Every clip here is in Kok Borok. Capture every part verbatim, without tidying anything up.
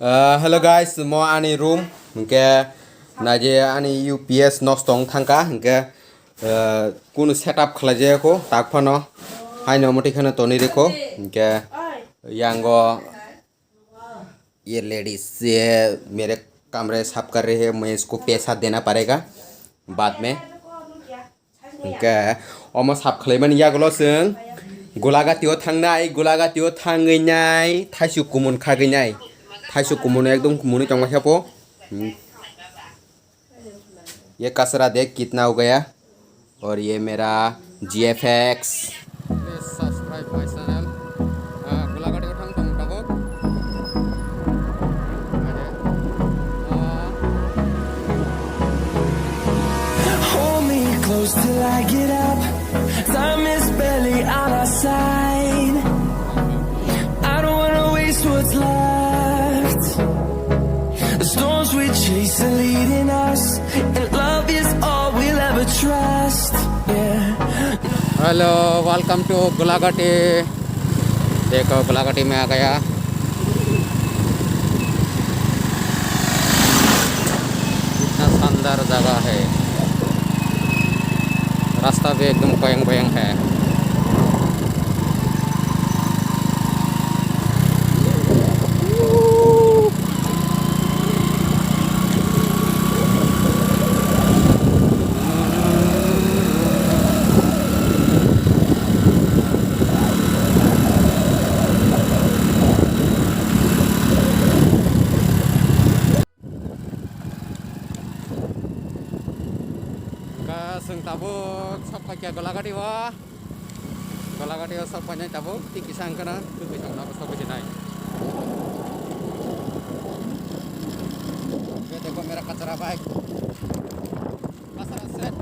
Ah, hello guys, mo ani room, hingke naje ani U P S nosto wng thangka, hingke, ah, kunu setup khlai jaya ko, tak phano haino moti kheno toni riko, hingke yango ye ladies ye mere kamre sap kar rahe hain, main isko paisa dena padega baad mein. Hingke omo sap khlaimani yagulo chwng Gulagati o thangnai, Gulagati o thangwi nai thaisu kumun khagwi nai, thaisu kumun ekdom kumun tongma khe po. Hmm. Ye kachra dekh kitna ho gaya, aur ye mera G F X. Please subscribe my channel. Ah, Gulagati o thang tong tabuk. Are, ah. Hold me close till I get up. Time is barely on our side. I don't wanna waste what's left. The storms we chase are leading us, and love is all we'll ever trust. Yeah. Hello, welcome to Gulagati. देखो, गुलाघाटी में आ गया। कितना शानदार जगह है। रास्ता भी एकदम कोयंग कोयंग है। Hingke chwng tabuk sok phaikha Gulagati o. Gulagati o sok phainai tabuk tei kisa hingkheno twi kisa hwnba sok phaikha nai. Ye dekho mera kachra bike. Kachra set.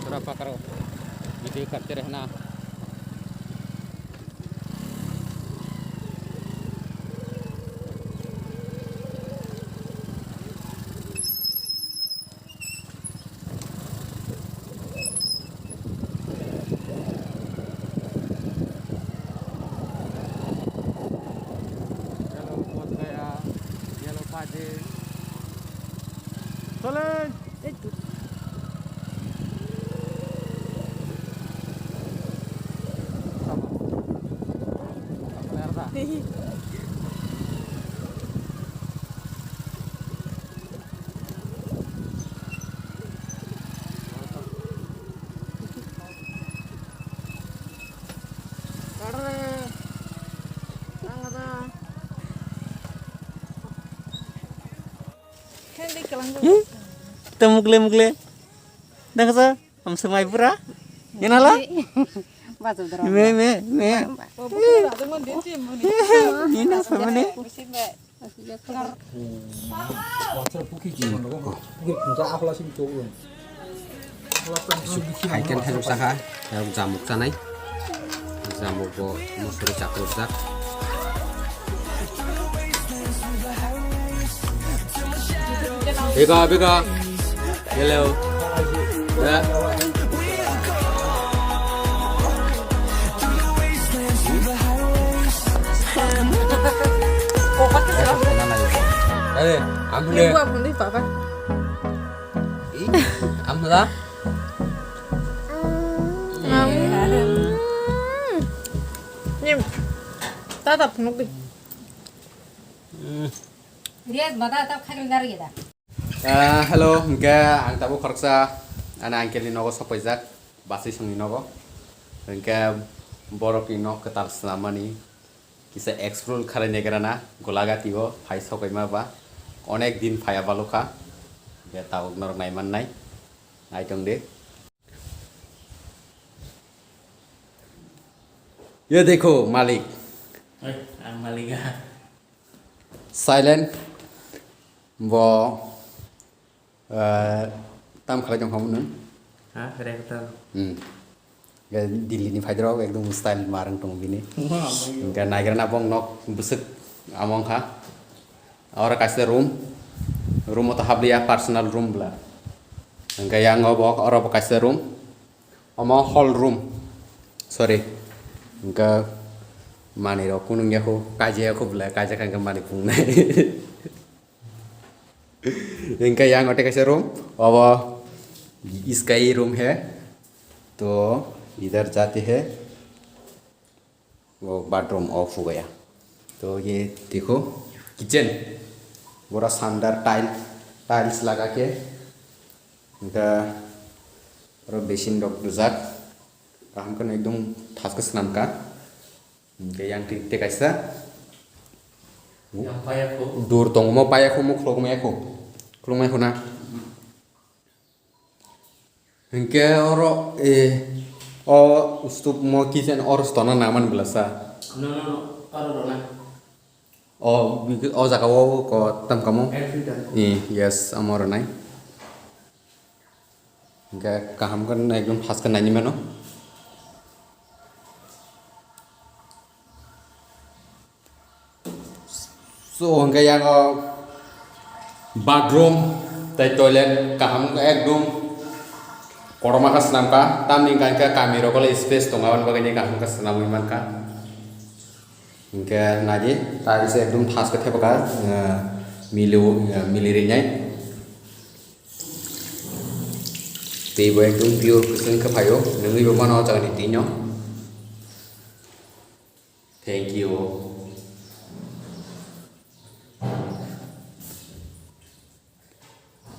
Pura pakaro. Video capture hai na. Yellow Bodh Gaya, yellow Pajeng. Chalen! Hmm? Tamo mukle mukle. Dang sa, am semai pura. Yan hala? Baca drama. Me, me, me. Ini apa mana? Haiken thaijak sakha, tei jamuk chanai. Jamuk bo mosori chakrupjak. Bega, bega. Hello. Ya. Eh, ampun deh. Ibu ampun deh, Papa. Ih, ampun lah. Nim, tata phunuk di. Rias bata tap khagil gar gida. Ah, hello, hingke ang tabuk khoroksa ani uncle ni nogo sokpaijak, Basisongni nogo. Hingke borokni nok kwtal swnamani kisa explore khalai naigrana Gulagati o phai sokpaima ba onek din phaiya balukha. Hingke tabuk norok naimannai, naitong di. Ye dekho, malik. Oi, ang malik ah. Silent. Bo, eh, tam khalai tong khamu nung? Ha, rector. Hmm. Ga Delhi ni phaidrok ekdom style marang tong bini. Ga naigra na bong nok bwswk among kha. Oro kaisa room. Room o to habliya, personal room bla. Ga yang o bo, oro bo kaisa room. Omo hall room. Sorry. Hwnkhe manwi rok kunung yakho, kaijak yakho bwlai, kaijak kha hwnkhe manwi pungnai. Hwnkhe yang o tei kaisa room, obo sky room hai. To idhar jate hai. Wo bathroom off ho gaya. To ye dekho kitchen. Pura sandar tile, tiles laga ke. Hwnkhe oro basin rok rijak. Kaham khe ekdom thas khe swnam kha. Hwnkhe yang twi tei kaisa. Yang paya kho. Dur tongmo paya kho, mukhlok maya kho. Khulumai kho na. Hwnkhe oro, eh, o stup mo kitchen oro stona naman bwlasa. No, no, no, oro rona. O, o jaga o ko tam kamo? Every time. Eh, yes, amo rwnai. Hwnkhe kaham khe ekdom thas khe naini mano. So, hwnkhe yang o bathroom tei toilet kaham wngkha ekdom kotorma khe swnam kha, tamni hwnkha khe kami rok le space tongo, aboni bagwi kaham khe swnamwi mankha. Hwnkhe naidi, tiles ekdom thas khe thepakha, ah, mili, ah, mili rinai. Tei bo ekdom pure kwchwng khe phaio, nungwi bo mano o jagani twi no. Thank you.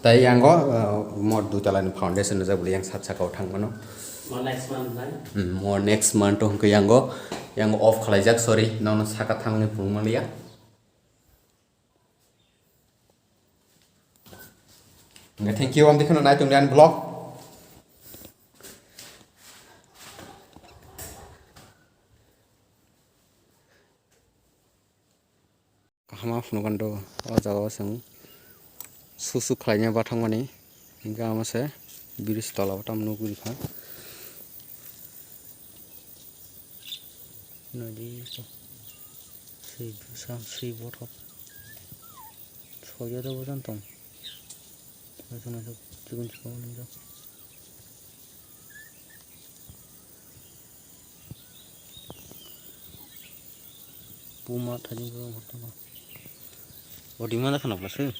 Tai yango, uh, mo dui tala ni foundation rijak bwle yang sat saka o thang mano. Mo next month nai? Hmm, mo next month to hwnkhe yango, yango off khwlaijak, sorry, nono saka thangni phunuk manliya. Hwnkhe thank you, amtwi kheno nai tongdi ani vlog. Kaham phunukgwno o jaga o chwng susu khlaina bathang mani hwnkhe ama se bridge tola o tamo nugwi rikha. Nadi ko swi bwsa swi bothop soya da bojan tong. Naisuk naisuk chikon chikon nungjak. Puma thajin ko hotma. Odi mana khana plaswi.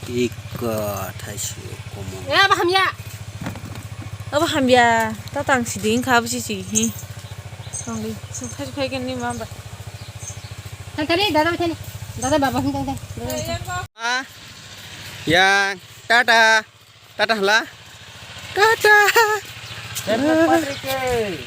Ika thaisi komo. Ya, baham ya. Abo hamya, ta tang sidi wngkha abo sisi hi. Tongdi, sung thai phai khe ni ma ba. Thang thani, dada thani. Dada baba hung thang thang. Ah, yang, tata, tata hla. Tata. Happy birthday.